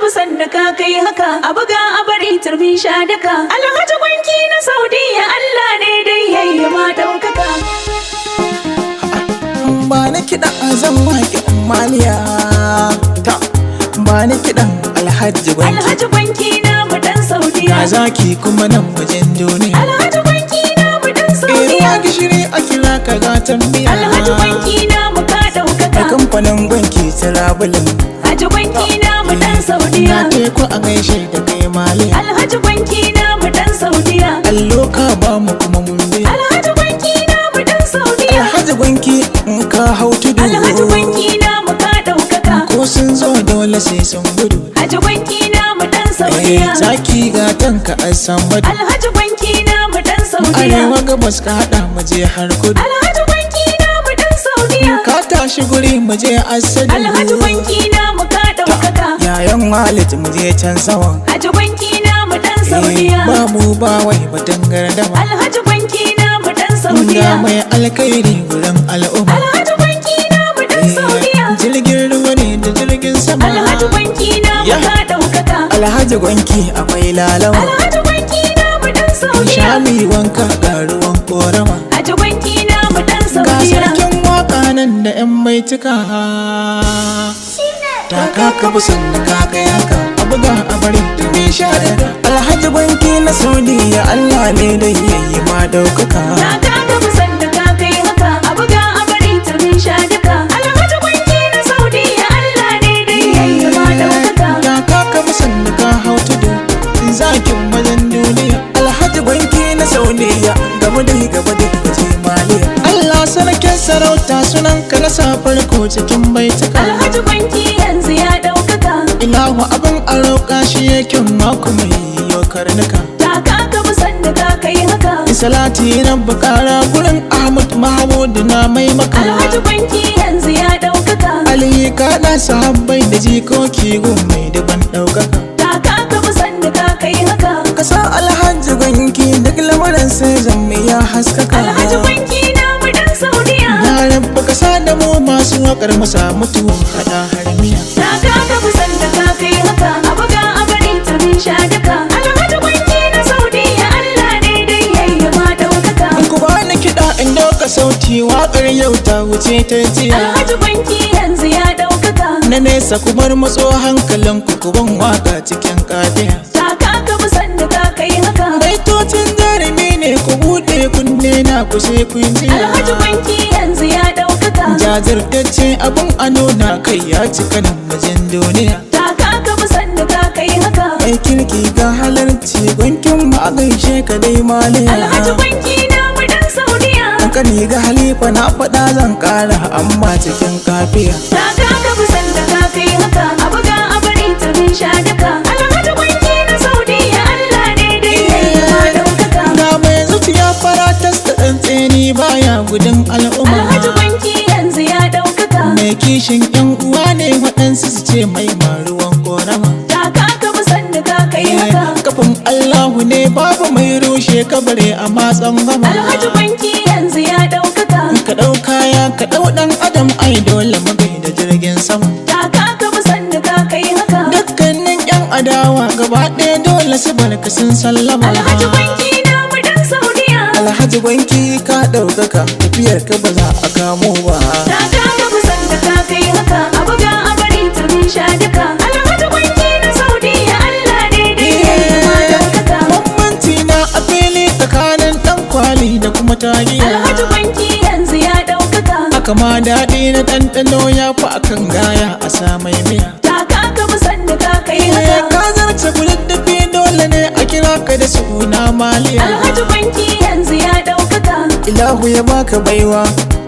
bi sannu ka kai haka, a buga a bari turmi sha daka. Alhaji Gwanki na Saudiya, Allah ne dai yayi ma daukaka. Ba ni kiɗan zan waƙe maliya ta, ba ni kiɗan Alhaji Gwanki. Alhaji Gwanki na mu dan Saudiya. Ga zaki kuma nan wajen duniya. Alhaji Gwanki na mu dan Eh, Saudiya. ruwa gishiri a kira ka gatan miya. Alhaji Gwanki na mu ka Da daukaka. kamfanin Gwanki Tirabulin. Alhaji Gwanki na mu dan Saudiya. Na teku a gaishe da kai maliya. Alhaji Gwanki na mu dan Saudiya. Allo ka ba mu kuma mun biya. Alhaji Gwanki na mu dan Saudiya. Alhaji Gwanki, in ka hau tudu, Alhaji Gwanki na mu ka daukaka. ko sun zo dole sai sun gudu. Alhaji Gwanki na mu dan Eh, Saudiya. zaki gatan ka a san madu. Alhaji Gwanki na mu dan Saudiya. Arewa gabas ka haɗa mu je har kudu. Alhaji Gwanki na mu dan Saudiya. Ka tashi guri mu je asali. Alhaji Gwanki na mu ka daukaka. Yayan Walid, mu je can saman. Alhaji Gwanki na mu dan Eh, Saudiya. ba mu ba wai batun gardama. Alhaji Gwanki na mu dan Ga Saudiya. mai alkhairi gurin al'umma. Alhaji Gwanki na mu dan Eh, Saudiya. jirgin ruwa ne da jirgin sama. Alhaji Gwanki na mu Ya. ka daukaka. Alhaji Gwanki akwai lalawa. Alhaji Gwanki na mu dan Saudiya. Shami wanka ga ruwan korama. Alhaji Gwanki na mu dan Ga Saudiya. sarkin waka nan da 'yan baituka. Taka ka bi sannu ka kai haka, a buga a bari tuni sha daga. Alhaji Gwanki na Saudiya, Allah ne da yayi ma daukaka. Taka ka bi sannu ka kai haka, a buga a bari turmi sha duka. Alhaji Gwanki na Saudiya, Allah ne dai yayi ma daukaka. Taka ka bi sannu ka hau tudu, zakin mazan duniya. Alhaji Gwanki na Saudiya, gaba da gaba da waje maliya. Allah sarkin sarauta, sunan ka na sa farko cikin baituka. Alhaji Gwanki yanzu ya daukaka. Ilahu abin a roƙa, shi yake mako mai yiwo karnuka. Taka ka bi sannu ka kai haka. Salati na bukara gurin Ahmad Mahmud na mai maka. Alhaji Gwanki yanzu ya daukaka. Ali kaɗa sahabbai da jikoki gun mai daban ɗaukaka. Taka ka bi sannu ka kai haka. Ka sa Alhaji Gwanki duk lamarin sai zan ya haskaka. Alhaji Gwanki na mu dan Saudiya. Ya rabba ka sa da mu masu waƙar mu samu tuwo haɗa har miya. Taka ka bi sannu ka kai haka, a buga a bari turmi sha duka. Alhaji Gwanki na Saudiya, Allah ne dai yayi ma daukaka. In ku bani kiɗa in dauka sauti, waƙar yau ta wuce ta jiya. Alhaji Gwanki yanzu ya daukaka. Na nesa ku bar matso hankalin ku, ku ban waka cikin kafiya. Taka ka bi sannu ka kai haka. Baitocin jarumi ne, ku buɗe kunne na ku sai kun jiya. Alhaji Gwanki yanzu ya daukaka. Jajirtacce abun a nuna kai ya cika nan wajen duniya. Taka ka bi sannu ka kai haka. Mai kirki ga halarci, Gwankin mu a gaishe ka dai maliya. Alhaji Gwanki na mu dan Saudiya. Kankani ga halifa, na faɗa zan ƙara amma cikin kafiya. Taka ka bi sannu ka kai haka, a buga a bari turmi sha duka. Alhaji Gwanki na Saudiya, Allah ne dai yayi ma daukaka. Ga mai zuciya fara tas da tsantseni, baya gudun al'umma. Alhaji Gwanki yanzu ya daukaka. Mai kishin yan uwa ne, waɗansu su ce mai maruwan korama. Taka ka bi sannu ka kai haka. Kafin Allahu ne babu mai rushe kabare a matsan gama. Alhaji Gwanki yanzu ya daukaka. Ka ɗau kaya ka ɗau ɗan adam, ai dole mu da jirgin sama. Taka ka bi sannu ka kai haka. Dukkanin yan adawa gaba ɗaya dole su barka sun sallama. Alhaji Gwanki na mu dan Saudiya. Alhaji Gwanki ka ɗaukaka, tafiyar ka ba za a kamo ba. Taka ka bi sannu ka kai haka, a buga a bari turmi sha duka. Alhaji Gwanki na Saudiya, Allah ne dai yayi ma daukaka. Bambanci na a fili tsakanin ɗan kwali da kuma tagiya. Alhaji Gwanki yanzu ya daukaka. Haka ma daɗi na ɗanɗano ya fi akan gaya a sa mai miya. Taka ka bi sannu ka kai Eh, haka. ka zarce kududdufi, dole ne a kira ka da suna maliya. Alhaji Gwanki yanzu ya daukaka. Ilahu ya baka baiwa,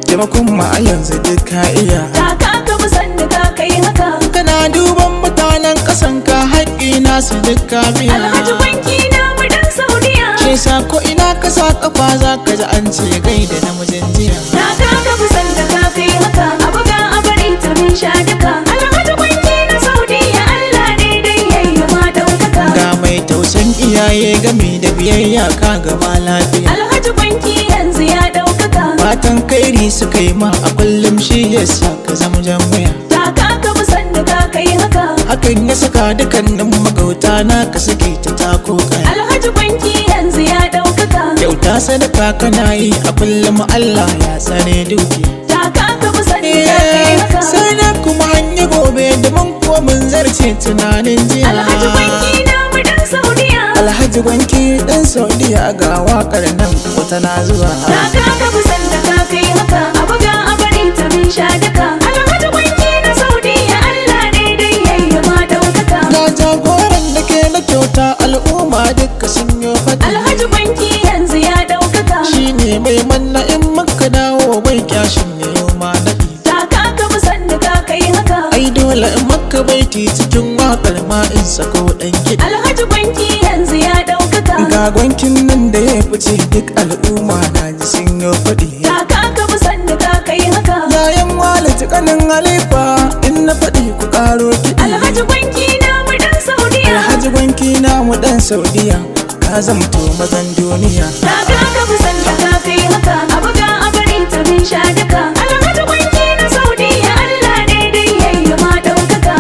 taimakon ma a yanzu duk ka iya. Taka ka bi sannu ka kai haka. Kana duban mutanen ƙasan ka, haƙƙi nasu duk ka biya. Alhaji Gwanki na mu dan Saudiya. Shi sa ko ina ka sa kafa za ka ji an ce gaida namijin jiya. Taka ka bi sannu ka kai haka, a buga a bari turmi sha duka. Alhaji Gwanki na Saudiya, Allah ne dai yayi ma daukaka. Ga mai tausan iyaye gami da biyayya, ka gama lafiya. Alhaji Gwanki yanzu ya daukaka. Fatan kairi suka yi ma a kullum, shi yasa ka zama jan wuya. Taka ka bi sannu sannu ka kai haka. Hakan ya saka dukkanin magauta na ka suke ta tako kai. Alhaji Gwanki yanzu ya ɗaukaka. Kyauta sadaka kana yi a kullum, Allah ya tsare dukiya. Taka ka bi sannu ka kai haka. Sai na kuma hanya gobe da mun ko mun zarce tunanin jiya. Alhaji Gwanki na mu dan Saudiya. Alhaji Gwanki dan Saudiya, ga wakar nan wata na zuwa. Taka ka bi sannu ka kai haka. A buga a bari ta min sha daka. Alhaji Gwanki na Saudiya, Allah daidai yayi ma ɗaukaka. Ga jagoran da ke na kyauta, al'umma duka sun yi fata. Alhaji Gwanki yanzu ya ɗaukaka. Shi ne mai manna in muka dawo bai kyashin ne yau ma naɗi. Taka ka bi sannu ka kai haka. Ai dole in maka baiti cikin wakar ma in sako ɗan kiɗi. Alhaji Gwanki yanzu ya ɗaukaka. Ga gwankin nan da ya fice, duk al'umma na ji sun yi faɗi. Taka ka bi sannu ka kai haka. Yayan walid kanin halifa, in na faɗi ku ƙaro kiɗi. Alhaji Gwanki na mu dan Saudiya. Alhaji Gwanki na mu ɗan Saudiya, ka zamto mazan duniya. Taka ka bi sannu ka kai haka. A buga a bari ta min sha daka. Alhaji Gwanki na Saudiya, Allah daidai yayi ma ɗaukaka.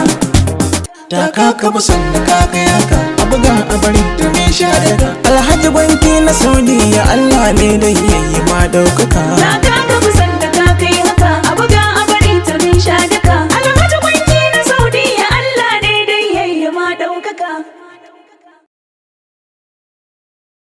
Taka ka bi sannu ka kai haka, a buga a bari domin sha daga. Alhaji Gwanki na Saudiya, Allah ne da yayi ma ɗaukaka. Taka